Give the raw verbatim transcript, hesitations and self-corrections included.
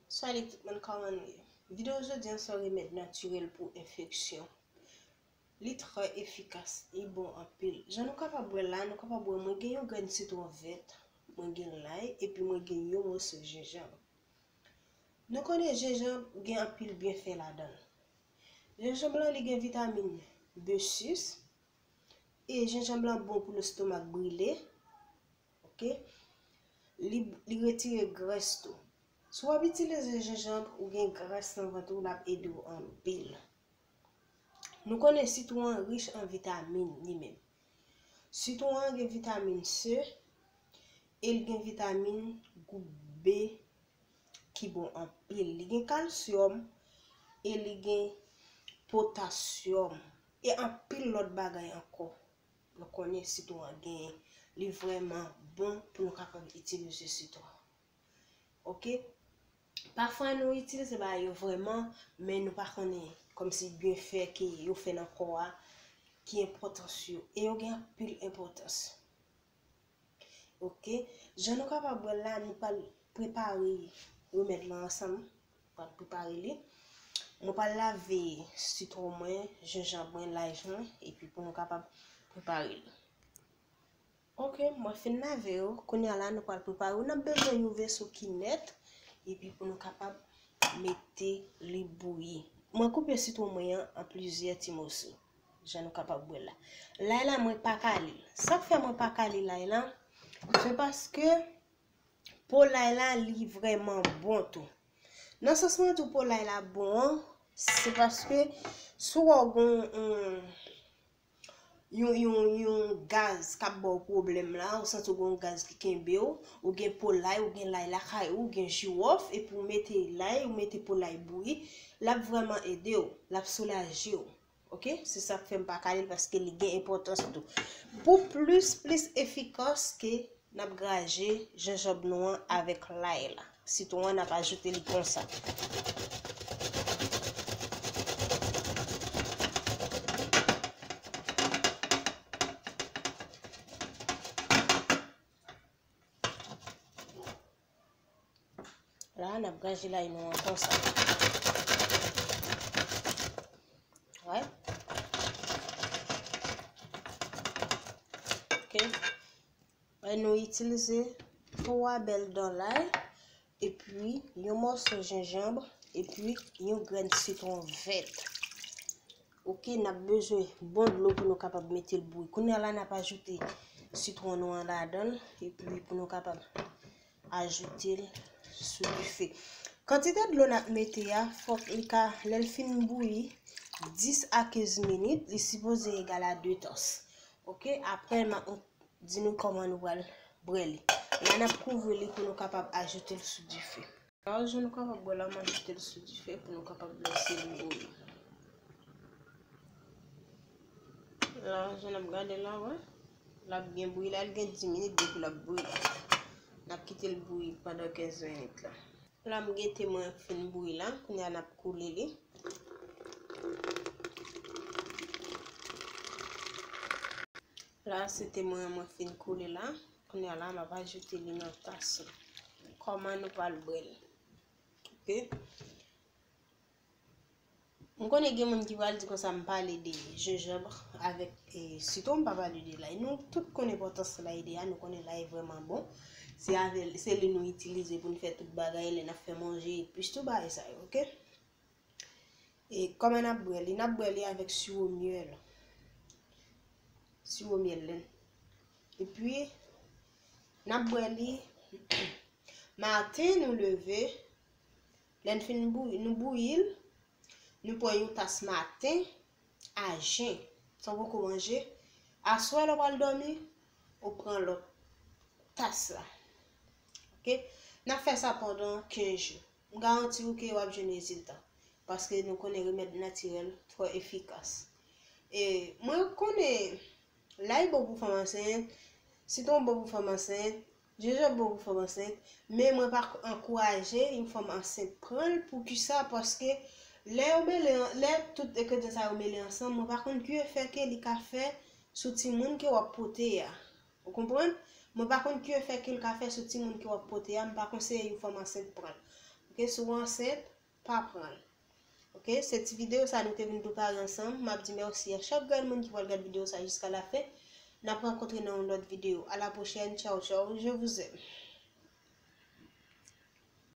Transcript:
Salut tout moun, kòman nou ye? Videyo jodi an se yon remèd natirèl pou enfeksyon. Li trè efikas, li bon anpil. Jan nou kapab wè la, nou kapab wè mwen gen yon grenn sitwon vèt, mwen gen lay, epi mwen gen yon moso jenjanm. Nou konnen jenjanm gen anpil byenfè ladan l. Jenjanm lan li gen vitamin B sis, e jenjanm lan bon pou lestomak brile. Ok? Li, li retire grès tou. Si w ap itilize jenjanm, ou gen grès nan vant ou, l ap ede w anpil. Nou konnen sitwon an rich an vitamin li menm. Sitwon an gen vitamin C e l gen vitamin gwoup B ki bon anpil. Li gen kalsyòm e li gen potasyòm e anpil lòt bagay ankò. Nou konnen sitwon an genyen. Li vrèman bon pou nou kapab itilize sitwon. Ok? Pafwa nou itilize bagay yo vrèman, men nou pa konnen kòmsi byenfè ke yo fè nan kò a, ki enpòtans yo. E yo gen anpil enpòtans. Ok? Jan nou kapab wè l la, nou pral prepare remèd lan ansanm. Nou pral prepare li. Mwen pral lave sitwon mwen, jenjanm mwen, lay mwen, epi pou nou kapab prepare li. Ok, mwen fin lave yo. Kounye a la, nou pral prepare yo. N ap bezwen yon veso ki nèt, epi pou nou kapab mete li bouyi. Mwen koupe sitwon mwen an an plizyè ti moso, jan nou kapab wè la. Lay la, mwen pa kale l. Sa k fè mwen pa kale lay la, se paske po lay la, li vrèman bon tou. Nan sans mwen di w po lay la bon an, se paske si w wè w gen yon, yon, yon, yon gaz k ap ba w pwoblèm la, ou santi w gen yon gaz ki kenbe w, ou gen po lay, ou gen lay lakay ou, ou gen jiwòf, epi w mete lay, ou mete po lay bouyi, l ap vrèman ede w, l ap soulaje w. Ok? Se sa k fè m pa kale l, paske li gen enpòtans tou. Pou plis, plis efikas ke n ap graje jenjanm nou an avèk lay la. Sitwon an, n ap ajoute li konsa. La, n ap graje lay nou an konsa. Wè. Ok. Wè, nou itilize twa bèl dan lay, epi yon mòso jenjanm, epi yon grenn sitwon vèt. Ok, n ap bezwen bon dlo pou nou kapab mete l bouyi. Kounye a la, n ap ajoute sitwon nou an ladan l, epi pou nou kapab ajoute l sou dife. Kantite dlo n ap mete a, fòk li ka, lè l fin bouyi, dis a kenz minit, li sipoze egal a de tas. Ok, apre, m ap di nou kòman nou pral bwè li. La, n ap kouvri li pou nou kapab ajoute l sou dife. Lòt jou nou kapab bwè la, m ajoute l sou dife pou nou kapab lese li bouyi. La, jan n ap gade la, wè. L ap byen bouyi la, l gen dis minit depi l ap bouyi. N ap kite l bouyi pandan kenz minit la. La, m gen te mwen fin bouyi la, kounye a n ap koule li. La, se te mwen, mwen fin koule la. Kounye a la, m ap ajoute li nan tas la. Kòman nou pral bwè l? Ok. M konnen gen moun ki pral di konsa m pale de jenjanm avèk, e, sitwon, m pa pale de lay. Nou tout konn enpòtans lay de a, nou konnen lay vrèman bon. Se avè l, se li nou itilize pou n fè tout bagay, lè n ap fè manje, epis tout bagay sa yo, ok? E kòman n ap bwè li? N ap bwè li avèk siwo myèl. Siwo myèl la. Epi, n ap bwè li maten nou leve, lè n fin bouyi, nou bouyi l, nou pran yon tas maten a jen, san poko manje. Aswè lè w pral dòmi, ou pran lòt tas la. Ok? N ap fè sa pandan kenz jou. M garanti w ke w ap jwenn rezilta. Paske nou konnen remèd natirèl twò efikas. E mwen konnen lay bon pou fanm ansent, sitwon bon pou fanm ansent, jenjanm bon pou fanm ansent, men mwen pa ankouraje yon fanm ansent pran l. Poukisa? Paske lè yo mele, lè tout engredyan sa yo mele ansanm, mwen pa konn ki efè ke li ka fè sou timoun ke w ap pote a. Ou konprann? Mwen pa konn ki efè ke l ka fè sou timoun ke w ap pote a, m pa konseye yon fanm ansent pran l. Ok, si w ansent, pa pran l. Ok, se ti videyo sa nou te vin prepare ansanm. M ap di mèsi a chak grenn moun ki pral gade videyo sa jiska lafen. N ap rankontre nan yon lòt videyo. A la pwochèn. Tchaw, tchaw. Je vous aime.